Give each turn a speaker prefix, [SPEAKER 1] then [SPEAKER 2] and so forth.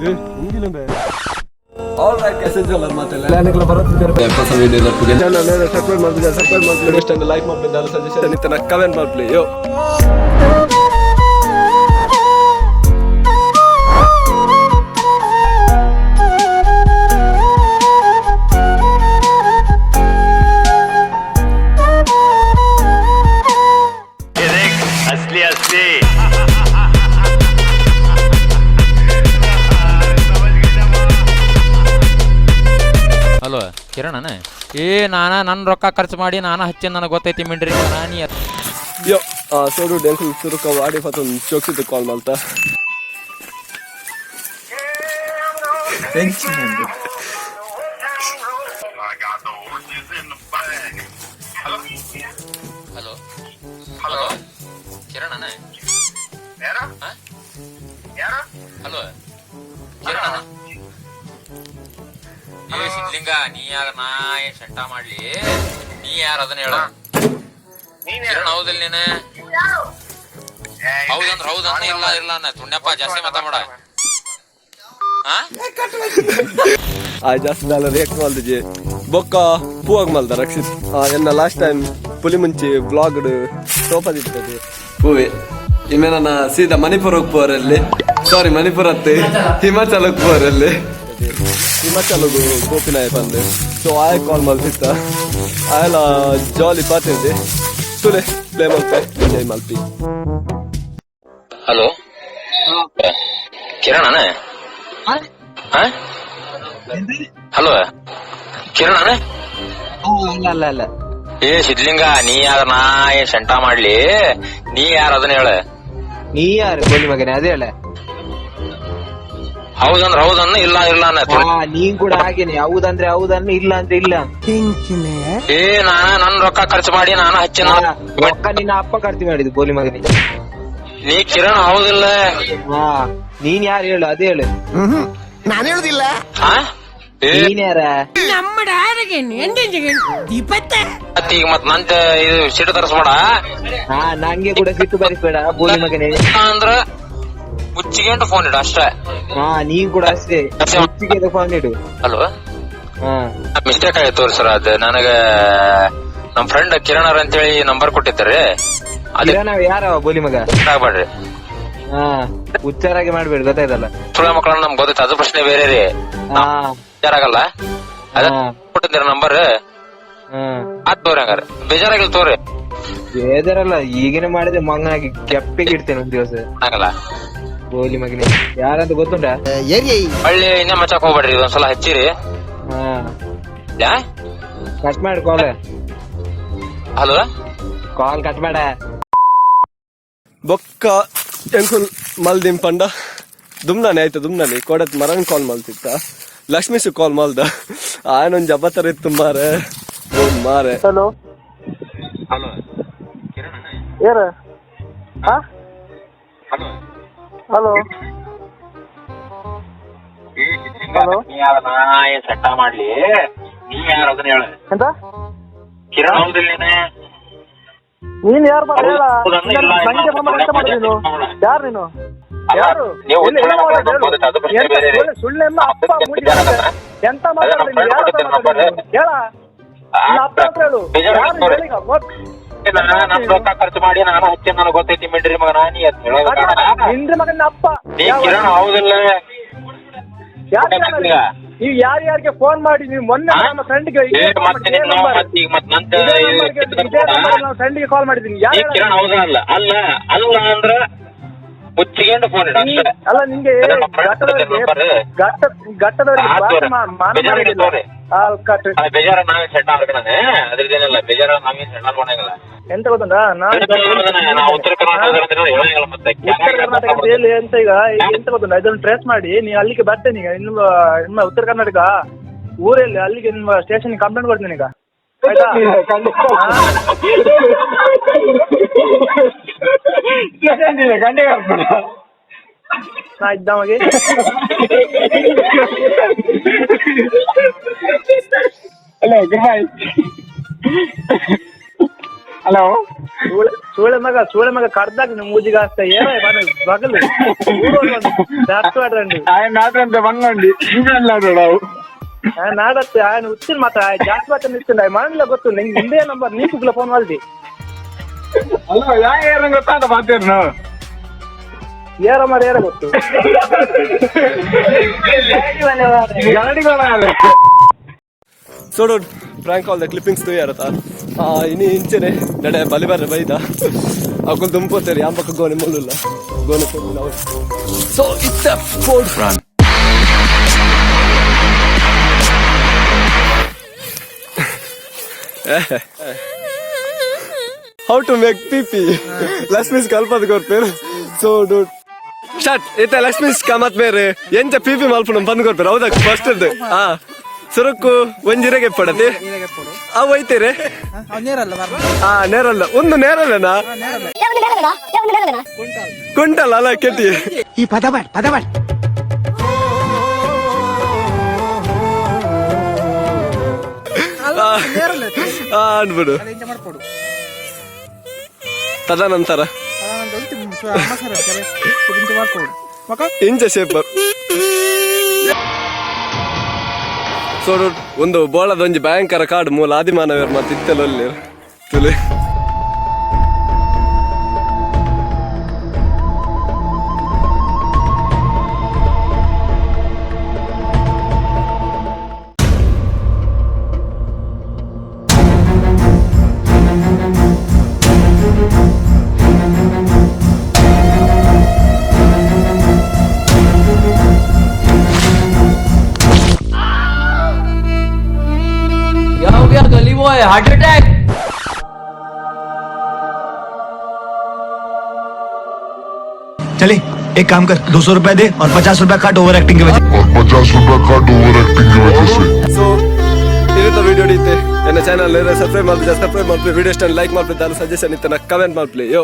[SPEAKER 1] All right, ಹೊಸ video subscribe ಮಾಡ್ಬಿಡಿ, subscribe ಮಾಡ್ಬಿಡಿ, ಇಷ್ಟ ಲೈಕ್ ಮಾಡ್ಬಿಡಿ, ಸಜೆಷನ್ ಇತ್ತು ಕಮೆಂಟ್ ಮಾಡ್ಬಿಡಿ. ಯೋ.
[SPEAKER 2] असली असली.
[SPEAKER 3] ಹಲೋ ಕಿರಣನ? ಏ, ನಾನ ನನ್ನ ರೊಕ್ಕ ಖರ್ಚು ಮಾಡಿ ನಾನ ಹಚ್ಚಿನ, ನನಗೆ ಗೊತ್ತೈತಿ ಮಿಂಡ್ರಿ ನಾನಿ.
[SPEAKER 1] ಯೋ, ಸೋಡು ಡೆಂಕುಲ್ ಸುರುಕ ವಾಡಿ ಫತೊಂದು ಚೋಕ್ಸಿದ್ದು ಕಾಲ್ ಮಲ್ತ.
[SPEAKER 3] ಹಲೋ ಹಲೋ, ಕಿರಣನ? ಹಲೋ ಕಿರಣ? ಏ ಸಿದ್ಲಿಂಗ, ನೀ ಯಾರ? ನಾ ಏನ್ ಶಂಟ ಮಾಡ್ಲಿ? ನೀ ಯಾರ ಅದನ್ನ ಹೇಳ. ಕಿರಣ್ ಹೌದಿಲ್ಲ ನೀನ? ಹೌದಂದ್ರ ಹೌದನ್ನ, ಇಲ್ಲ ಇಲ್ಲ ಅನ್ನ. ತುಣ್ಯಪ್ಪ, ಜಾಸ್ತಿ ಮಾತಾಡ. ಹಾ.
[SPEAKER 1] ಆ ಜಾಸ್ತಿ ದಾಲ ರಿಯಾಕ್ಟ್ ಮಲ್ದಿಜಿ. ಬೊಕ್ಕ ಪೂವಾಗ ಮಲ್ದ ರಕ್ಷಿತ್. ಎನ್ನ last time pulimunchi vlog ತೋಪದಿರ್ತದೆ Poove. ಇಮೆ ನನ್ನ ಸೀದಾ ಮಣಿಪುರಕ್ಕೆ ಪೋರಲ್ಲಿ, ಸಾರಿ, ಮಣಿಪುರ ಅತ್ತೆ, ಹಿಮಾಚಲಕ್ಕೆ ಪೋರಲ್ಲಿ, ಹಿಮಾಚಲಗು ಗೋಪಿನಾಯ ಬಂದೆ. ಸೊ ಆಯ ಕಾಲ್ ಮಲ್ತಿತ್ತ, ಆಯಲ ಜಾಲಿ ಪಾತಿದ್ದೆ. ತುಲೆ ಪ್ಲೇ ಮಲ್ಪೆ, ಎಂಜಾಯ್ ಮಲ್ಪಿ.
[SPEAKER 3] ಹಲೋ ಕಿರಣನ? ಹಲೋ ಕಿರಣನ?
[SPEAKER 4] ಅಲ್ಲ ಅಲ್ಲ ಅಲ್ಲ.
[SPEAKER 3] ಏ ಸಿದ್ಲಿಂಗ, ನೀ ಯಾರ? ನಾ ಏನ್ ಶಂಟ ಮಾಡ್ಲಿ? ನೀ ಯಾರ ಅದನ್ನ ಹೇಳ.
[SPEAKER 4] ನೀ ಯಾರು ಬೋಲಿ ಮಗನೇ, ಅದೇ ಹೇಳ.
[SPEAKER 3] ಹೌದಂದ್ರ ಹೌದನ್ನ, ಇಲ್ಲ ಇಲ್ಲ ಅನ್ನ.
[SPEAKER 4] ಹಾ, ನೀನ್ ಕೂಡ ಹಾಗೇನೆ, ಹೌದಂದ್ರೆ ಹೌದನ್ನ, ಇಲ್ಲ ಅಂದ್ರೆ ಇಲ್ಲ.
[SPEAKER 3] ಏ, ನಾನ ನನ್ ರೊಕ್ಕ ಖರ್ಚು ಮಾಡಿ ನಾನ ಹಚ್ಚಿನ.
[SPEAKER 4] ಹಾ, ರೊಕ್ಕ ನಿನ್ನ ಅಪ್ಪ ಖರ್ಚು ಮಾಡಿದ್ದು ಬೋಲಿ ಮಗನೇ.
[SPEAKER 3] ನೀ ಕಿರಣ್ ಹೌದಿಲ್ಲ?
[SPEAKER 4] ಹಾ, ನೀನ್ ಯಾರು ಹೇಳು, ಅದೇ ಹೇಳು.
[SPEAKER 5] ನಾನು ಹೇಳುದಿಲ್ಲ.
[SPEAKER 3] ಹಾ, ಏ.
[SPEAKER 4] ನೀನ್ ಯಾರ?
[SPEAKER 6] നമ്മുടെ ആരോഗ്യം എന്റെ ഇപ്പത്തെ
[SPEAKER 3] ಮತ್ತ್ ಈಗ ಮತ್ ನಂತ ಇದು ಸಿಟ್ಟು ತರಿಸ್ಬೇಡ.
[SPEAKER 4] ಹಾ, ನಂಗೆ ಕೂಡ ಸಿಟ್ಟು ಬರಿಸ್ಬೇಡ ಬೋಲಿ ಮಗನೇ.
[SPEAKER 3] ಅಂದ್ರ ಮುಚ್ಚಿಗೆಂಟು ಫೋನ್ ಇಡು ಅಷ್ಟೇ.
[SPEAKER 4] ಹಾ, ನೀನ್ ಕೂಡ ಅಷ್ಟೇ, ಹೆಚ್ಚಿಗೆ ಫೋನ್ ಇಡು.
[SPEAKER 3] ಅಲ್ವಾ?
[SPEAKER 4] ಹಾ.
[SPEAKER 3] ಮಿಸ್ಟೇಕ್ ಆಯ್ತು ಸರ್. ಅದ್ ನನಗ ನಮ್ ಫ್ರೆಂಡ್ ಕಿರಣ್ ಅವ್ರ ಅಂತೇಳಿ ನಂಬರ್ ಕೊಟ್ಟಿದ್ದಾರೆ ಅದೇ.
[SPEAKER 4] ಕಿರಣ್ ಅವ ಯಾರವ ಬೋಲಿ ಮಗ?
[SPEAKER 3] ಆಗ್ಬೇಡ್ರಿ.
[SPEAKER 4] ಹಾ, ಹುಚ್ಚಾರಾಗಿ ಮಾಡ್ಬೇಡಿ, ಗೊತ್ತಾಯ್ತಲ್ಲ?
[SPEAKER 3] ಸುಳ್ಳ ಮಕ್ಕಳನ್ನ ನಮ್ಗೆ ಗೊತ್ತೈತೆ, ಅದು ಪ್ರಶ್ನೆ ಬೇರೆ ರೀ.
[SPEAKER 4] ಹಾ.
[SPEAKER 3] ಬೇಜಾರಾಗಲ್ಲ ಅದ.
[SPEAKER 4] ಹಾ.
[SPEAKER 3] ಕೊಟ್ಟಿದ್ದೀರ ನಂಬರ್.
[SPEAKER 4] ಹಾ.
[SPEAKER 3] ಆತ್ ತೋರಿ ಹಂಗಾರೆ, ಬೇಜಾರಾಗಿಲ್ಲ ತೋರಿ.
[SPEAKER 4] ಬೇಜಾರಲ್ಲ, ಈಗಿನ ಮಾಡಿದ್ರೆ ಮಂಗನಾಗಿ ಕೆಪ್ಪಿಗೆ ಇಡ್ತೇನೆ ಒಂದ್ ದಿವಸ.
[SPEAKER 3] ಆಗಲ್ಲ.
[SPEAKER 4] ಬೋಲಿ ಮಗನೇ, ಯಾರಂತ ಗೊತ್ತುಂಟಾ?
[SPEAKER 5] ಏರಿಯಾ.
[SPEAKER 3] ಹೊಳ್ಳಿ ಇನ್ನೇ ಮಚ್ಚಾಕ್ ಹೋಗ್ಬೇಡ್ರಿ, ಇದೊಂದ್ಸಲ ಹಚ್ಚಿರಿ.
[SPEAKER 4] ಹಾ.
[SPEAKER 3] ಯಾ.
[SPEAKER 4] ಕಟ್ ಮಾಡಿ ಕಾಲ್.
[SPEAKER 3] Hello.
[SPEAKER 4] ಕಾಲ್ ಕಟ್ ಮಾಡ.
[SPEAKER 1] ಬೊಕ್ಕ ಎಂಕುಲ್ ಮಲ್ದಿಂ ಪಂಡ ದುಮ್ನಾನೆ ಆಯ್ತು. ದುಮ್ನಾನೆ ಕೊಡತ್ ಮರನ್ ಕಾಲ್ ಮಲ್ತಿತ್ತ, ಲಕ್ಷ್ಮೀಸು ಕಾಲ್ ಮಲ್ದ. ಆಯನೊಂದು ಜಬತರ ಇತ್ತು ಮಾರೆ, ಓ ಮಾರೆ.
[SPEAKER 7] ಹಲೋ.
[SPEAKER 3] ಹಲೋ.
[SPEAKER 7] ಯಾರ? ಹಾ, ಹಲೋ ಹಲೋ.
[SPEAKER 3] ನೀ ಯಾರ? ನಾ ಏನ್ ಸೆಟ್ಟ ಮಾಡ್ಲಿ? ನೀ ಯಾರ ಅದನ್ನ ಹೇಳ.
[SPEAKER 7] ಎಂತ?
[SPEAKER 3] ಕಿರಣ್ ಹೌದಿಲ್ಲ ನೀನೆ?
[SPEAKER 7] ನೀನ್ ಯಾರು ಬರ ಹೇಳ.
[SPEAKER 3] ಹೌದನ್ನ ಇಲ್ಲ, ಇಲ್ಲ.
[SPEAKER 7] ನಂಗೆ ಫೋನ್ ಮಾಡಿ ಎಂತ ಮಾಡಿದೆ ನೀನು? ಯಾರು ನೀನು? ಯಾರು?
[SPEAKER 3] ನೀವು
[SPEAKER 7] ಎಲ್ಲಿ-
[SPEAKER 3] ಸುಳ್ಳು
[SPEAKER 7] ಎಲ್ಲಿ
[SPEAKER 3] ಮಾತಾಡೋದು
[SPEAKER 7] ಹೇಳು.
[SPEAKER 3] ಗೊತ್ತಾಯ್ತು, ಅದು ಪ್ರಶ್ನೆ
[SPEAKER 7] ಎಂತ
[SPEAKER 3] ಬೇರೆ.
[SPEAKER 7] ಸುಳ್ಳೆಲ್ಲ ಅಪ್ಪ
[SPEAKER 3] ಅದಕ್ಕೆ
[SPEAKER 7] ಮೂಡಿ
[SPEAKER 3] ಬೇಜಾರಾಗಲ್ಲ?
[SPEAKER 7] ಎಂತ
[SPEAKER 3] ಅದೇ ನಮ್ಮ
[SPEAKER 7] ಮಾತಾಡ್ತೀನಿ
[SPEAKER 3] friend
[SPEAKER 7] ಯಾರ ಹತ್ರ
[SPEAKER 3] ಕೊಟ್ಟಿದ್ದೆ
[SPEAKER 7] ಮಾತಾಡ್ತೀನಿ
[SPEAKER 3] ನಂಬರ್.
[SPEAKER 7] ಹೇಳ, ನಿನ್ನ ಅಪ್ಪ ಹತ್ರ ಹೇಳು.
[SPEAKER 3] ಬೇಜಾರಾಗಲ್ಲ
[SPEAKER 7] ಯಾರು
[SPEAKER 3] ತೋರಿ.
[SPEAKER 7] ಹೇಳು ಈಗ, ಗೊತ್-
[SPEAKER 3] ನನ್ ರೊಕ್ಕ ಖರ್ಚು ಮಾಡಿ ನಾನು ಹಚ್ಚಿ, ನನಗೆ ಗೊತ್ತೈತಿ ಮಿಂಡ್ರಿ ಮಗನ, ನೀ ಅದ್ ಹೇಳೋದು ಬೇಡ.
[SPEAKER 7] ನಿಂದ್ರ ಮಗನ ಅಪ್ಪ.
[SPEAKER 3] ನೀ ಕಿರಣ್ ಹೌದಿಲ್ಲ?
[SPEAKER 7] ಯಾರು ಕಿರಣ? ನೀವು ಯಾರ್ಯಾರಿಗೆ ಫೋನ್ ಮಾಡಿ ನೀವು ಮೊನ್ನೆ
[SPEAKER 3] ಹಾ?
[SPEAKER 7] ನಮ್ಮ ಫ್ರೆಂಡ್ಗೆ
[SPEAKER 3] ಏ, ಮತ್ತೆ ನಿನ್ನ ಮತ್ತೆ ಈಗ ಮತ್ತೆ ನಂತ
[SPEAKER 7] ಫ್ರೆಂಡ್ಗೆ ಕಾಲ್ ಮಾಡಿದ್ದೀನಿ.
[SPEAKER 3] ನೀ
[SPEAKER 7] ಯಾರು?
[SPEAKER 3] ಕಿರಣ್ ಹೌದಾ ಅಲ್ಲ? ಅಲ್ಲ ಅಲ್ಲ ಅಂದ್ರ ಮುಚ್ಚಿಗೆಂಡು ಫೋನ್ ಇಡು ಅಷ್ಟೇ.
[SPEAKER 7] ಅಲ್ಲ, ನಿಂಗೆ
[SPEAKER 3] ಅದೇ ನಮ್ಮ friend
[SPEAKER 7] ಘಟ್ಟದವರಿಗೆ
[SPEAKER 3] ಕೊಟ್ಟಿದ್ದೆ number.
[SPEAKER 7] ಘಟ್ಟ ಘಟ್ಟದವರಿಗೆ
[SPEAKER 3] ಆಯ್ತು
[SPEAKER 7] ಭಾಷೆ
[SPEAKER 3] ತೋರಿ.
[SPEAKER 7] ಮಾನ
[SPEAKER 3] ಬೇಜಾರಾಗಿಲ್ಲ
[SPEAKER 7] ಮರ್ಯಾದೆ
[SPEAKER 3] ತೋರಿ.
[SPEAKER 7] ಇಲ್ಲ. ಆ, ಕಟ್.
[SPEAKER 3] ಅಲ್ಲ, ಬೇಜಾರ ನಾವೇ ಸೆಟ್ ಆಗ್ಬೇಕಣ್ಣ, ಅದ್ರದ್ದೇನಿಲ್ಲ. ಬೇಜಾರ ನಾವೇನ್ ಸೆಟ್ ಮಾಡಂಗಿಲ್ಲ.
[SPEAKER 7] ಎಂತ ಗೊತ್ತುಂಟಾ, ನಾನು
[SPEAKER 3] ನಾವು ಉತ್ತರ ಕರ್ನಾಟಕದ ಹೇಳಂಗಿಲ್ಲ ಮತ್ತೆ.
[SPEAKER 7] ಉತ್ತರ ಕರ್ನಾಟಕ ಅಂತ ಹೇಳಿ ಎಂತ ಈಗ ಈಗ ಎಂತ ಗೊತ್ತುಂಟಾ, ಇದನ್ನು ಟ್ರೇಸ್ ಮಾಡಿ ನೀವು ಅಲ್ಲಿಗೆ ಬರ್ತೇನೆ ಈಗ. ನಿಮ್ಮ ನಿಮ್ಮ ಉತ್ತರ ಕರ್ನಾಟಕ ಊರಲ್ಲಿ ಅಲ್ಲಿಗೆ ನಿಮ್ಮ ಸ್ಟೇಷನ್ ಕಂಪ್ಲೇಂಟ್ ಕೊಡ್ತೀನಿ ಈಗ, ಆಯ್ತಾ? ಹಾ? ನಾ ಇದ್ದಮಗೆ.
[SPEAKER 4] Hello, good bye. Hello.
[SPEAKER 7] ಸೂಳೆ ಮಗ, ಸೂಳೆ ಮಗ ಕಡ್ದಾಗ ನಿಮ್ ಮೂಜಿಗೆ ಹಾಕ್ತಾ ಏನೋ ಬಗಲು ರಂಡಿ.
[SPEAKER 4] ಆಯ್ ನಾಡ್ರಂತೆ ಬಂಗಂಡಿ ಅವು.
[SPEAKER 7] ನಾಡತ್ತೆ ఆయన వచ్చిన ಮಾತ್ರ ಜಾಸ್ತಿ ಮಾತ್ರ ನಿಲ್ತೀನಿ ಮಾಡಲಿಲ್ಲ ಗೊತ್ತು ನಿಂಗೆ. ನಿಂದೇ ನಂಬರ್ ನೀ ಕುಗ್ಲ ಫೋನ್ ಮಾಡ್ದಿ.
[SPEAKER 4] ಅಲ್ಲ, ಯಾ ಏರಂಗ್ ಗೊತ್ತಾದ ಮಾತೇನು?
[SPEAKER 7] ಏರ ಮಾರ ಏರ ಗೊತ್ತು.
[SPEAKER 4] ಗಾಡಿಗಳ.
[SPEAKER 1] ಸೊ ಪ್ರಾಂಕ್ ಕಾಲ್ the clippings ತೂಯಾರತ. ಇನಿ ಇಂಚೆನೆ ನಡೆ ಬಲಿ ಬರ್ರೆ ಬೈದ ಅಕುಲ್ ದುಂಪೋತೇರಿ ಯಾಂಬಕ್ಕ ಗೋನೆ ಮುಳ್ಳುಲ್ಲ ಗೋನೆ. ಸೊ ಇತ್ತ Ford how to make PP Lakshmi's ಕಲ್ಪದ ಕೊರ್ಪೇರು. So dude start ಇತ್ತ ಲಕ್ಷ್ಮೀಸ್ ಕಮತ್ ಬೇರೆ ಎಂಚ ಪಿಪಿ ಮಲ್ಪುನ ಬಂದ್ ಕೊರ್ಪೇರು. ಹೌದಾ? ಫಸ್ಟ್ ಹಾ ಸುರುಕ್ಕು ಒಂಜಿರೆಗೆ ಪಡತೆ ಆ ಒಯ್ತೀರಿ. ಹಾ, ನೇರಲ್ಲ ಒಂದು ನೇರಲ್ಲನಾ? ಕುಂಟಲ್ಲ ಅಲ್ಲ ಕೆಟ್ಟಿ.
[SPEAKER 6] ಈ ಪದ ಬಾಡ್ ಪದ ಬಾಡ್.
[SPEAKER 1] ಹಾ, ಅನ್ಬಿಡು. ತದನಂತರ ಇಂಚ ಶೇಪರ್. ಸೊ ಒಂದು ಬೋಳದ ಒಂಜಿ ಭಯಂಕರ ಕಾಡು ಮೂಲ ಆದಿಮಾನವರು ಮತ್ತೆ ಇತ್ತೆಲ್ಲ ತುಲೆ.
[SPEAKER 3] क्या हो गया गली बॉय, हार्ट अटैक?
[SPEAKER 5] चले, एक काम कर, 200 रुपए दे और 50 रुपए काट ओवर एक्टिंग के वजह
[SPEAKER 8] और 50 रुपए काट ओवर एक्टिंग की वजह से।
[SPEAKER 1] ಸೊ ಇರುತ್ತೆ ವಿಡಿಯೋ ಇತ್ತೆ. ಎನ್ನ ಚಾನಲ್ ಸಬ್ಸ್ಕ್ರೈಬ್ ಮಾಡ್ಲಿ, ಸಬ್ಸ್ಕ್ರೈಬ್ ಮಾಡ್ಲಿ. ವಿಡಿಯೋ ಇಷ್ಟ ಲೈಕ್ ಮಾಡ್ಲಿ. ದಾಲ ಸಜೆಷನ್ ಇತ್ತ ಕಮೆಂಟ್ ಮಾಡ್ಲಿ. ಯೋ.